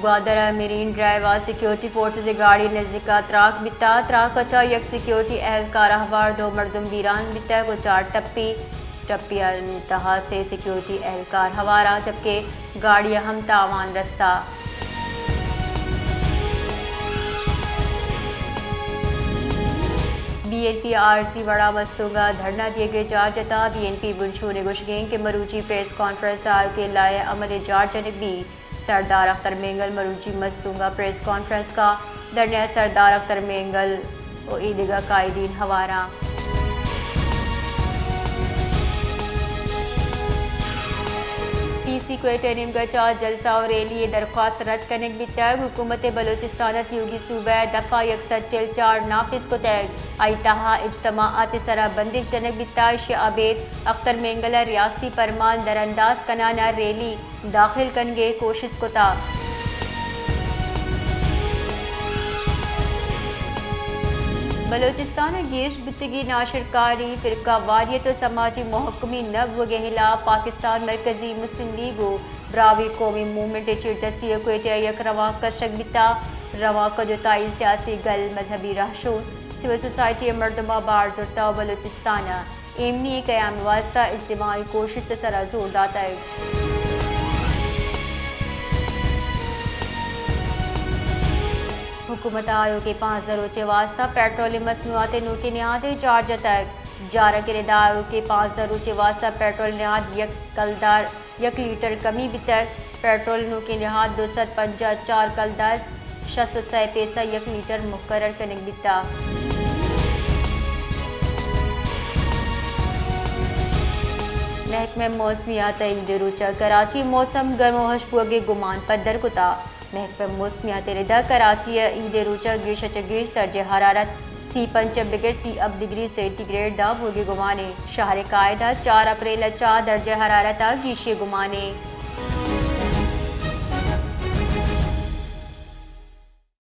گوادر ء Marine drive ء security forces ء گاڑی نزیک ء تراک بیتا۔ تراک ء چہ یک سیکیورٹی اہلکار ء ہوار دو مردم بیران بیتگ ء چار ٹپی، ٹپی ء تہا سے سیکیورٹی اہلکار ہوار ء، جبکہ گاڑی ء ہم تاوان رستا۔ B N P R C وڑا مستونگ ء دھرنا دیگ ء جار جتا۔ بی این پی بنشون ء گوشگیں کہ مروچی پریس کانفرنس ء آیوکیں لائحہ عمل ء جار جنگ بی۔ سردار اختر مینگل مروچی مستونگ ء پریس کانفرنس کا۔ دھرنے ء سردار اختر مینگل و ایدگہ قائدین ہواراں۔ پی سی کوئٹہ نیمگا چہ جلسہ و ریلی ء درخواست رد کنگ بیتگ۔ حکومت بلوچستان ء تیوگی صوبہ ء دفعہ یک سد چل چار نافذ کتگ۔ آئی تہا اجتماعات ء سرا بندش جنگ بیتگ۔ ایشی ء ابید اختر مینگل ء ریاستی پرمان درانداز کنان ء ریلی داخل کنگ ء کوشست کتا۔ بلوچستان ء گیش بوتگی ناشرکاری، فرقہ واریت و سماجی محکمی نہ بوگ ء ہلاپ پاکستان مرکزی مسلم لیگ و براہوئی قومی موومنٹ ء چیردستی ء کوئٹہ ء یک روانک کشگ بیتا۔ روانک ء جتائی سیاسی گل، مذہبی رہشون، سول سوسائٹی ء مردماں بہر زرتا و بلوچستان ء ایمنی ء قیام ء واستہ اجتماعی کوشست ء سرا زور داتگ۔ حکومت ء آیوکیں پانزدہ روچ ء واستہ پیٹرول ء مصنوعات ء نوکیں نہاد ء جار جتگ۔ جارگ ء ردا آیوکیں پانزدہ روچ ء واستہ پیٹرول نہاد یک کلدار یک لیٹر کمی بیتگ۔ پیٹرول نوکیں نہاد دو سد پنجاہ چار کلدار شست و سئے پیسہ یک لیٹر مقرر کنگ بیتگ۔ محکمہ موسمیات ء عید ء روچ ء کراچی موسم گرم و ہشک بوگ ء گمان پدر کتگ۔ محکمہ موسمیات ء ردا کراچی ء عید ء روچ ء گیش ء چہ گیش درجہ حرارت سی پنچ ء بگر سی ہپت ڈگری سینٹی گریڈ داں بوگ ء گمان انت۔ شہر ء قاعدہ چار اپریل ء چہ درجہ حرارت ء گیشی ء گمان انت۔